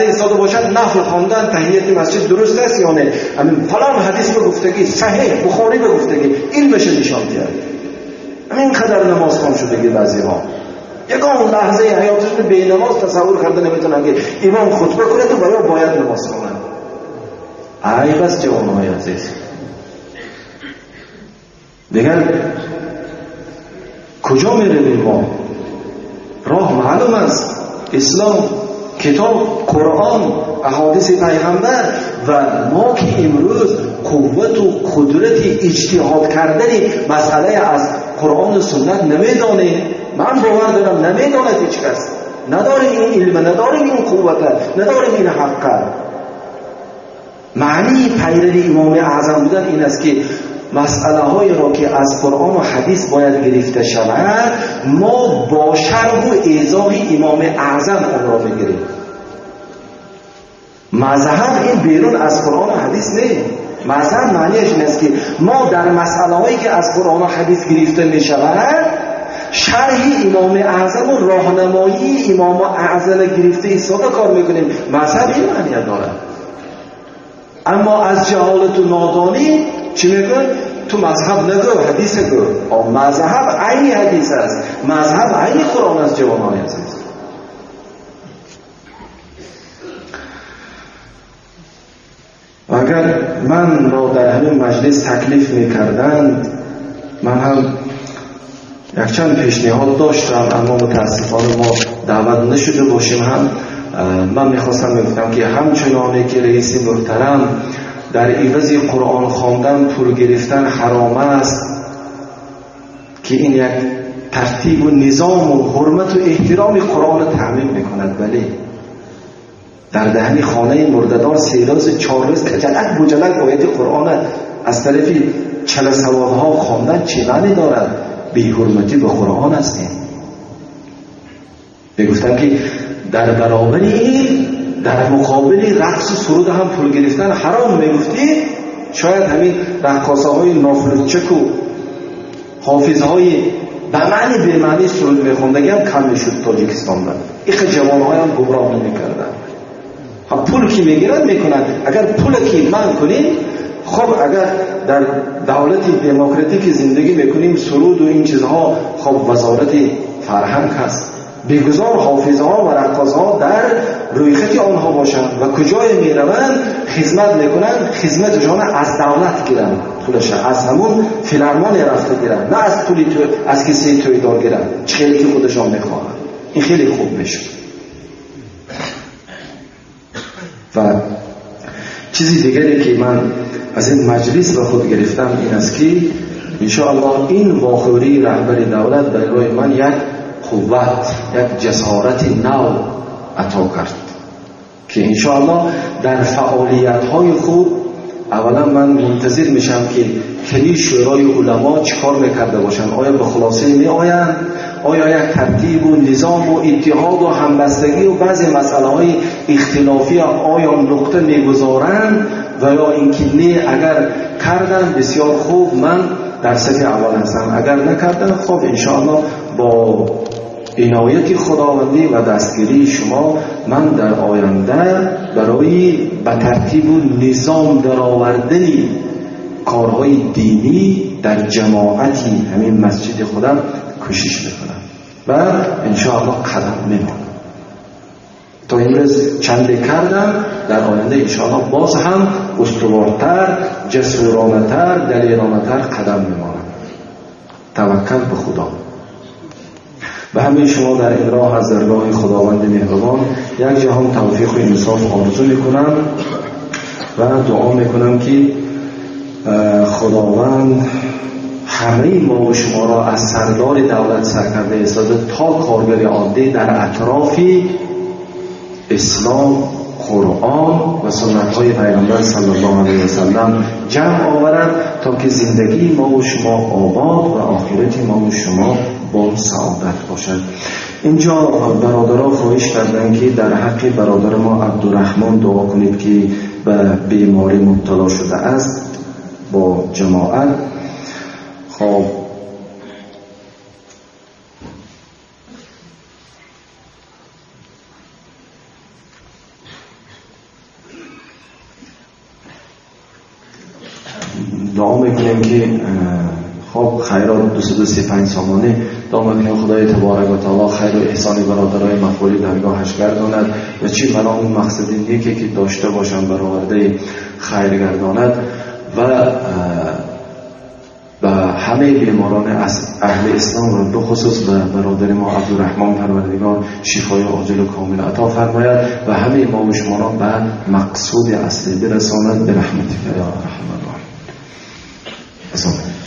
ایستاده باشد نفل خواندن تحیت مسجد درست است یا نه، همین فلان حدیث به گفتگی صحیح بخاری به گفتگی علمش نشان دهد. همین قدر نماز خوان شدگی بعضی ها یکان لحظه حیاتشون به نماز تصور کرده نمیتونن که امام خطبه کنه تو باید نماز خوانند. عیب است جوانهای عزیز. دیگر کجا میرویم ما؟ راه معلوم است، اسلام، کتاب، قرآن، احادیث پیغمبر. و ما که امروز قوت و قدرت اجتهاد کردن مسئله از قرآن و سنت نمیدانیم. من باور دارم نمیداند هیچ کس، نداریم این علم، نداریم این قوت، نداریم این حق. معنی پیروی امام اعظم بودن این است که مسئله های را که از قرآن و حدیث باید گرفته شود ما با شرح و ایضاح امام اعظم آن را میگیریم. مذهب این بیرون از قرآن و حدیث نه. مذهب معنیش این است که ما در مسئله هایی که از قرآن و حدیث گرفته می شود شرح امام اعظم و راهنمایی امام اعظم گرفته ایستاده کار میکنیم. مذهب این معنی دارد. اما از جهالت و نادانی چی میگن؟ تو مذهب نگو، حدیث گو. مذهب عین حدیث است، مذهب عین قرآن است جوانان عزیز. اگر من را در همین مجلس تکلیف میکردند، من هم یکچند پیشنهاد داشتم، اما متاسفانه ما دعوت نشده باشیم. هم من میخواستم بگم که همچنانه که رئیس محترم در عوض قرآن خواندن پول گرفتن حرام است، که این یک ترتیب و نظام و حرمت و احترام قرآن تعمیم میکند، ولی در دهن خانه مرددار 3 روز 4 روز کجلک بجلک آیت قرآن از طرف چله سوادها خواندن چه معنی دارد؟ بی حرمتی به قرآن است. میگفتم که در برابر این، در مقابل رقص و سرود هم پول گرفتن حرام میگفتی، شاید همین رقاصه های نافلوچک و حافظ های به معنی به معنی سرود میخوندگی هم کم میشد تاجیکستان دار. ایخ جوان های هم گمراه نمیکردن. هم پول که میگیرن میکنن. اگر پول که من کنیم، خب اگر در دولت دموکراتیک زندگی میکنیم سرود و این چیزها، خب وزارت فرهنگ هست، بگذار حافظها و رقاصها در رویخط آنها باشند و کجای میروند خدمت میکنند، خدمتشان از دولت گیرند، پولش از همون فیلارمان رفته گیرند، نه از پولی تو از کسی تویدار گیرند چه که خودشان میخواهند. این خیلی خوب میشه. و چیزی دیگری که من از این مجلس به خود گرفتم این است که انشاءالله این واخوری رهبر دولت برای من یک قوت، یک جسارت نو عطا کرد که انشاءالله در فعالیت‌های خود اولا من منتظر میشم که کلی شورای علما چیکار میکرده باشند، آیا به خلاصه میآیند، آیا یک ترتیب و نظام و اتحاد و همبستگی و بعضی مسئله های اختلافی آیا نقطه میگذارند و یا اینکه نه، اگر کردن بسیار خوب من در صف اول هستم، اگر نکردن خب انشاءالله با عنایت خداوندی و دستگیری شما من در آینده برای به ترتیب و نظام درآوردن کارهای دینی در جماعتی همین مسجد خودم کوشش میکنم و انشاءالله قدم میمانم. تا امروز چنده کردم، در آینده انشاءالله باز هم استوارتر، جسورانه‌تر، دلیرانه‌تر قدم میمانم. توکل به خدا. به همه شما در این راه از درگاه خداوند مهربان یک جهان توفیق و انصاف آرزو میکنم و دعا میکنم که خداوند همه ما و شما را از سردار دولت سرکرده ایستاده تا کارگر عادی در اطراف اسلام، قرآن و سنت‌های پیامبر صلی الله علیه و سلم جمع آورد تا که زندگی ما و شما آباد و آخرت ما و شما با سعادت باشد. اینجا برادرها خواهش کردن که در حق برادر ما عبدالرحمن دعا کنید که به بیماری مبتلا شده است با جماعت. خب Дуо мекунем ки хоб хайрот 235 сомонӣ дуо мекунем Худои табарак ва таоло хайру эҳсони бародарои мақбули даргоҳаш гардонад ва чӣ марому мақсади неке ки дошта бошанд баровардаи хайр гардонад ва ба ҳамаи беморони аҳли ислом ва бихусус ба бародари мо Абдурраҳмон Парвардигор шифои оҷилу комил ато фармояд ва ҳамаи мо ва шуморо ба мақсуди аслӣ бирасонад. Бирахматика ё арҳамар роҳимин.